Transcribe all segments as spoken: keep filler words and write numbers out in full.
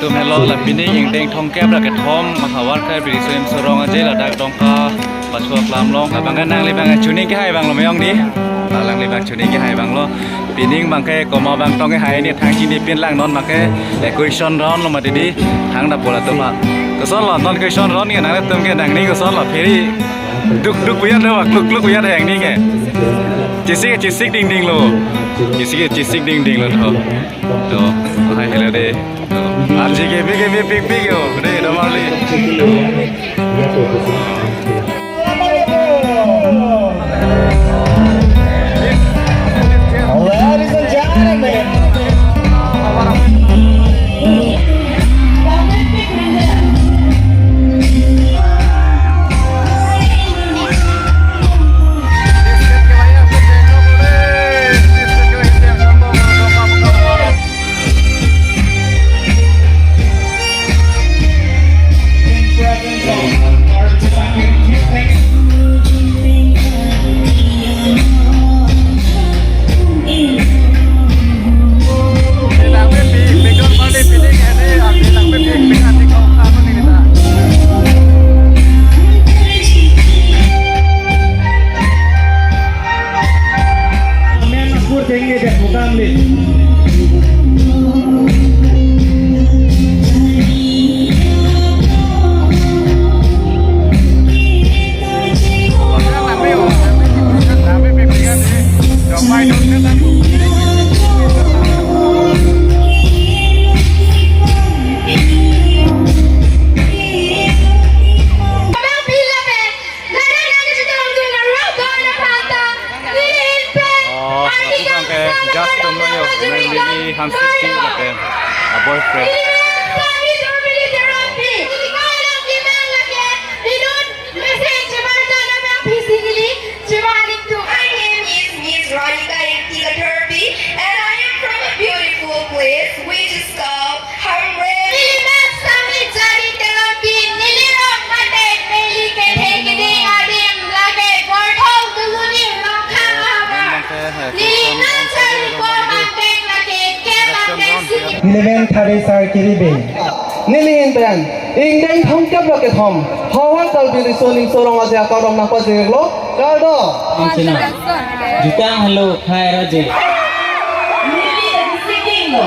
Tum helo, la pining ingdeng thomkep ra kethom, mahavar kar biri soim sorong aje ladak Dongka Basu aklam along. Abang nangli abang chuning kehai abang lo meyong di. Nangli abang chuning kehai abang lo. Pining abang ke komat abang tong kehai ni thang chini pin lang non abang ke, eh, question round lo mati di. Thang da pola tum ha. Koson lo non question round ke nangtum ke nangning koson lo phiri. Duk duk buyat lo, kluk kluk buyat hang ni ke. Chisik chisik ding ding lo. Chisik chisik ding ding lo to. To, hai hello de. To. Arji ke big big big big yo. De, do marli. Ladies and gentlemen. Oh, lapu abang ke just tum lo yo, neli Hansi T lapen a boyfriend. My name is Miss Radhika Ekti Kathorpi and I am from a beautiful place which is called Hamren. Neli men Sami Jari Terangpi, neli rong mate neli kethe keding adim lake Gorthok Duluni Rongkhang ahavar. Neli men Jari ko mangteng lake ke mangteng si. Neli men Thare Sar Kiribe. Neli ingdeng, ingdeng thomkep ra kethom. Havar Karbi Riso Nimso Rong Aje akardom nangpajirlo. Kardom. Ang sina. Jutang helo, khai raje. Neli lagi singing lo.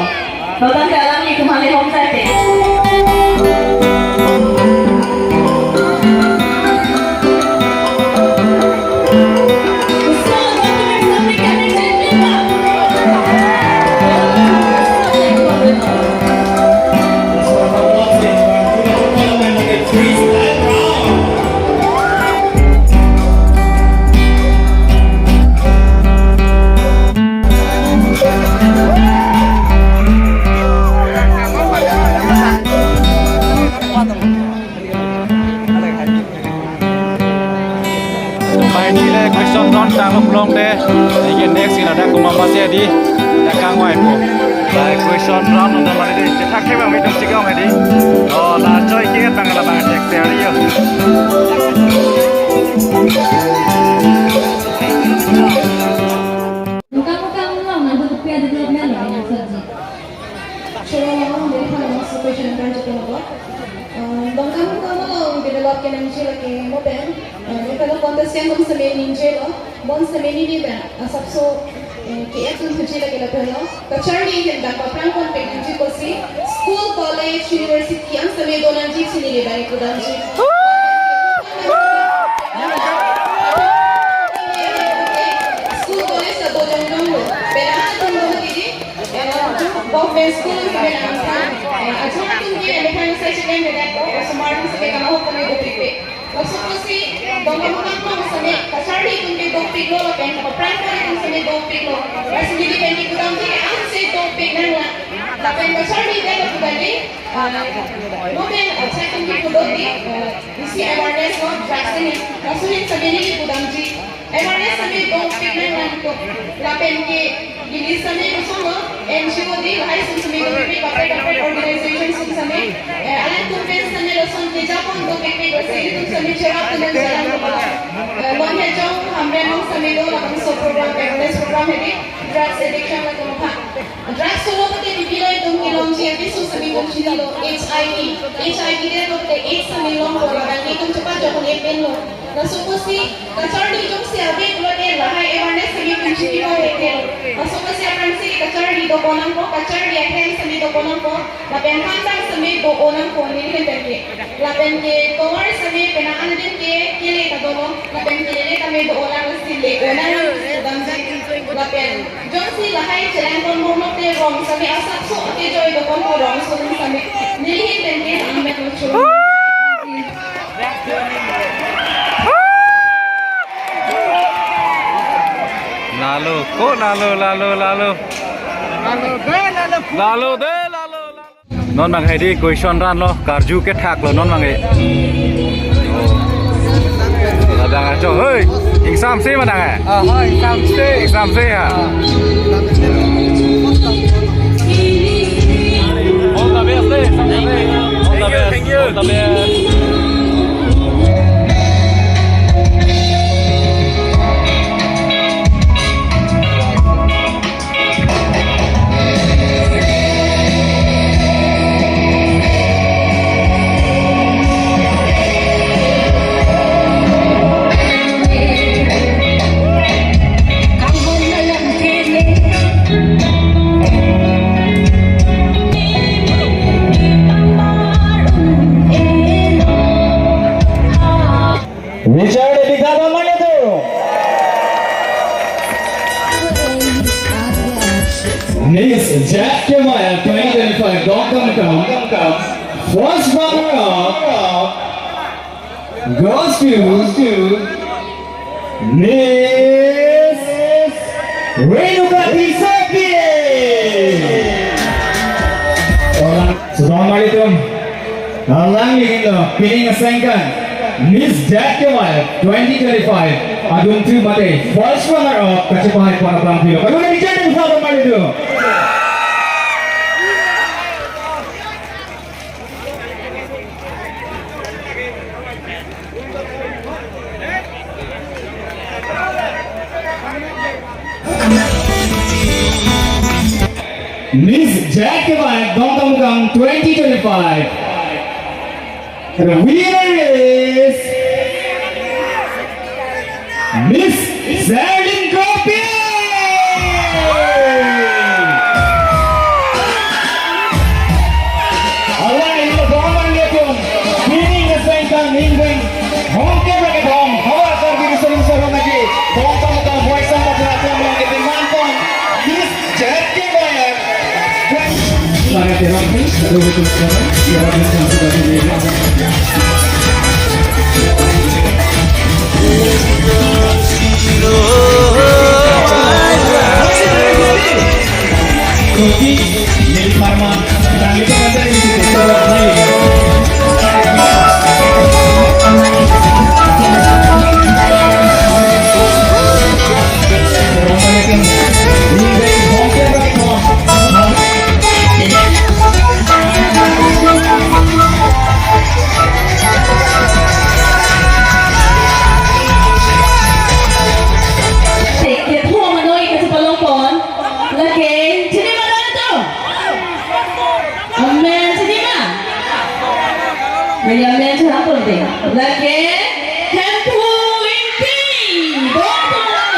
Total dalam ni kemali home sate. Pai ni le question round tang long te. Ike next ina dak kuma pasi adi. Dak kangwai po. Pai question round nang mari de. Thak ke bang meeting sik ong adi. Oh, la choi ke tang la bang cek se ari yo. Bukan bukan lo, nang butuh pia development lo, yang saji. Choro lo, dia kan masuk question kan juga lo. Dongkamukam along develop kenangji lake mo pen, eh, lapen lo contestant atum seme ningjelo, bonseme neli pen, eh, asapso, eh, ke-et thuji lake lapen lo, kacharli ahin pen paphrang ponpe nangji pusi, school, college, university an seme do nangji pusi neli pen pudamji. School, college ta do jongjong lo, pen atum do titi, eh, government school seme nangthan, eh, ajo atum ke, eh, methang sai chipen bedak, eh, osomar atum seme kama hok kami do pipe. Laso pusi, Dongkamukam along seme, kacharli atum ke dopiklo, lapen kapaphrang pon atum seme dopiklo. Lasi neli pen kipudamji ke, ansi dopik nanglang. Lapen kacharli pen lapu tadi, ah, mo pen, ah, chak atum kipu do di, ah, isi awareness lo, vaccine. Laso ahin seme neli kipudamji. Awareness seme dopik nanglang to. Lapen ke, Delhi seme lason lo, N G O di, lahai ason seme dopik, kaprek kaprek organization ason seme, eh, alangtum pen seme lason keja pon dopik, lasi ilitum seme cherap pen jalan lo. Eh, Monhejong Hamren along seme do labangso program, awareness program hedi. Drugs addiction latum aphan. Drugs solo pute pipi lo itum kelongji akeso sitame munchinilo HIV. HIV det lote AIDS sitame longpo, lapen itum chepajok un-e pinlo. Laso apotsi kacharli jongsi ave pulote lahai awareness sitame munchinilo hekelo. Laso apotsi aphrangsi kacharli dopo nangpo, kacharli ahem sitame dopo nangpo. Lapen thangnat sitame do-o nangpo neli ahin pen ke. Lapen ke tovar sitame penang an adim ke kele ta dolo. Lapen kelele tame do-o lang si le-o nang nang si damji. Lapen jongsi lahai chelang pon murmok te rong sitame asapso kejoi doponpo rong ason sitame. Neli ahin pen ke nang mek luchun. Lalo, ko lalo, lalo, lalo. Lalo de, lalo, lalo. Non bang hai di question ran lo, karju kethak lo non bang hai. Ladang ajo, hei, ingsamse ma dang hai? Ah, hoi, ingsamse. Ingsamse ha. All the best, eh, ingsamse. All the best. Thank you, thank you. All the best. Richard Elikada Malidu. Miss Jat Kevaya twenty twenty-five, Dongkamukam. First runner-up goes to Miss Renuka Tissopi. Orang sudah malitum. Alangli lo, pining asengkan Miss Jat Kevaya twenty twenty-five adungthu mate first runner-up kachepahai pon abang pilo. Kadokave ni judge aphan malidu. Miss Jat Kevaya Dongkamukam twenty twenty-five. The winner is Miss Zerlin Kropia. Alangli lo bang malitum, pining asengkan ningveng hongke bagi bang, hawa Karbi Riso Nimso Aron aji, Dongkamukam Boys and Girls Club along ke manpon, Miss Jat Kevaya. Lake, chini ma nangtum? Amen, chini ma? Maya amen chini ma pon dei. Lake, Hemphu Ingti. Dongkamukam.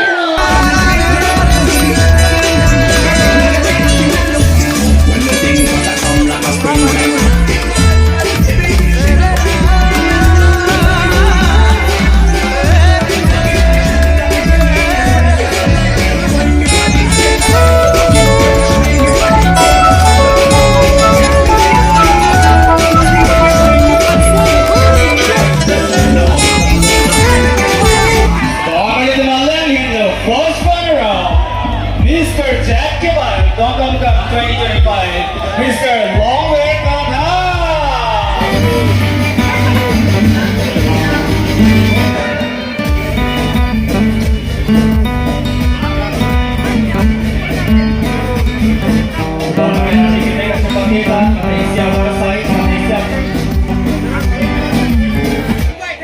First runner-up, Mister Jat Kevaya, Dongkamukam twenty twenty-five, Mister Longwe Katha.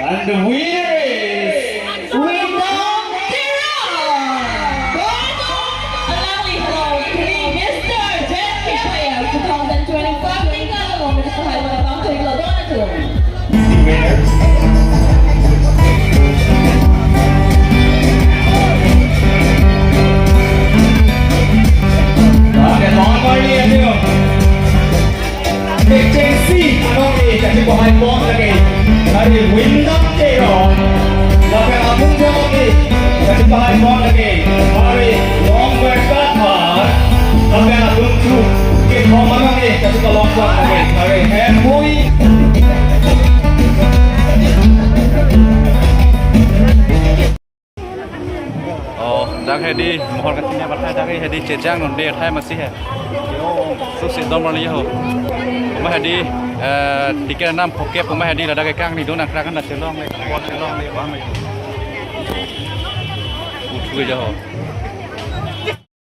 And the winner is Windom Tira. Bodo Alangli. Kechengsi along ke kachipahai pon lake, hari Windam Teron. Lapen atum along ke kachipahai pon lake, hari Longber Kathar. Lapen atum thu kethom along ke kachipalong pon lake, hari Hemui. Oh, dak hedi, mohor kachini abathai dak hedi chejang non de athai masi he. Yo, susi dom rali ho. Puma hedi, eh, ticket nam phokep puma hedi ladak ekang ni dun angkrak kan chelong le, chelong le, paham le. Uthu ja ho.